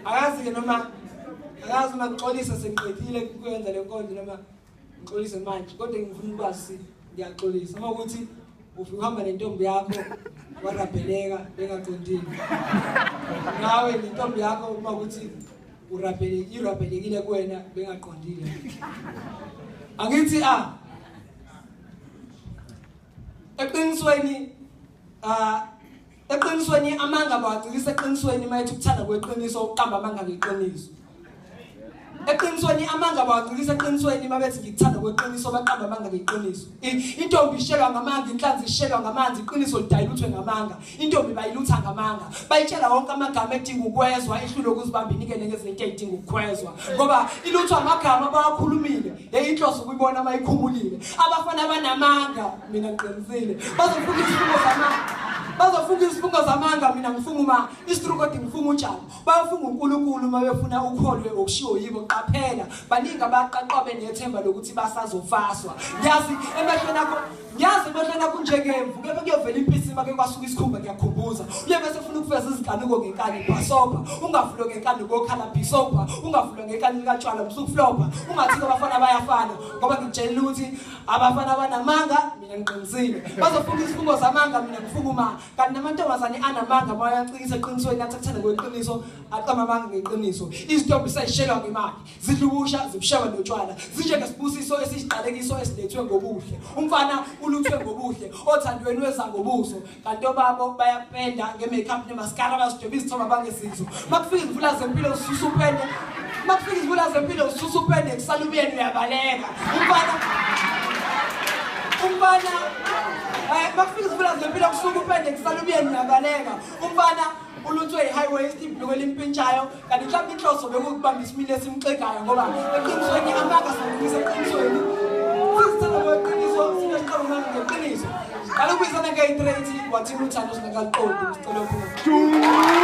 Akazi-ke noma akazi uma ngixolisa sengiqedile kuyenza le nkonzo noma ngixolise manje, kodwa ngifuna ukwazi ngiyaxolisa uma ukuthi ufike uhamba nentombi yakho warabheleka bengaqondile nawe nentombi yakho, uma ukuthi irabhelekile kuwena bengaqondile. Angithi eqinisweni eqinisweni amanga bawagcikisa eqinisweni mayethi ukuthanda kweqiniso uqamba amanga ngeqiniso. Eqinisweni amanga bawagcikisa eqinisweni mabethi ngikuthanda kweqiniso baqamba amanga ngeqiniso. Intombi ishelwa ngamanga, inhlanzi ishelwa ngamanzi, iqiniso lidayiluthwe ngamanga. Intombi bayilutha ngamanga. Bayitshela wonke amagama edinga ukwezwa, ihlule ukuzibamba inikele ngezinto ezidinga ukukhwezwa. Ngoba iluthwa amagama abawakhulumile, yayinhloso ukuyibona mayikhumulile. Abafana banamanga, mina ngiqinisile. Bazofunga isifungo zamanga. Bazofunga isifungo zamanga, mina ngifunga uma isitrukodi ngifunga utshani. Bayofunga uNkulunkulu uma befuna ukholwe okushiwo yibo. Qaphela, baningi abaqaqwabe nethemba lokuthi basazofaswa. Ngiyazi emehlweni akho, ngiyazi emehlweni akho njengemvu, kepha kuyovela impisi make kwasuka isikhumba, ngiyakukhumbuza. Uye bese ufuna ukufeza izinkanuko ngenkani bhasobha, ungavulwa ngenkani kokhala bhisobha, ungavulwa ngenkani likatshwala msukuflopha, ungathi abafana bayafana, ngoba ngikutshelile ukuthi abafana banamanga, mina ngiqinisile. Bazofunga isifungo zamanga, mina ngifunga uma. Kanti namantombazane anamanga bayacikisa eqinisweni, athi akuthanda kweqiniso aqamba amanga ngeqiniso. Izitombi sayishelwa ngemali, zidlubusha zibushewa notshwala, zinjengesibusiso esisiqalekiso esilethwe ngobuhle. Umfana uluthwe ngobuhle, othandweni weza ngobuso, kanti obabo bayapenda nge-makeup ne-mascara, bazidweba izithombe abangesizo. Makufika izimvula zempilo zisusa upende, makufika izimvula zempilo zisusa upende, kusala umyeni uyabaleka. Umfana umfana makufika izimvula zempilo kusuka upende, kusala umyeni uyabaleka. Umfana uluthwe i-high waist, ibhuluko elimpintshayo, kanti mhlawumbe inhloso bekukubamba isimilo esimxegayo, ngoba eqinisweni amanga sangisa eqinisweni. Sizithanda kweqiniso, sinesiqalo manga ngeqiniso. Qala ukubizana ngeyi-3 wathini uthando singakaliqondi, sicela uphuma.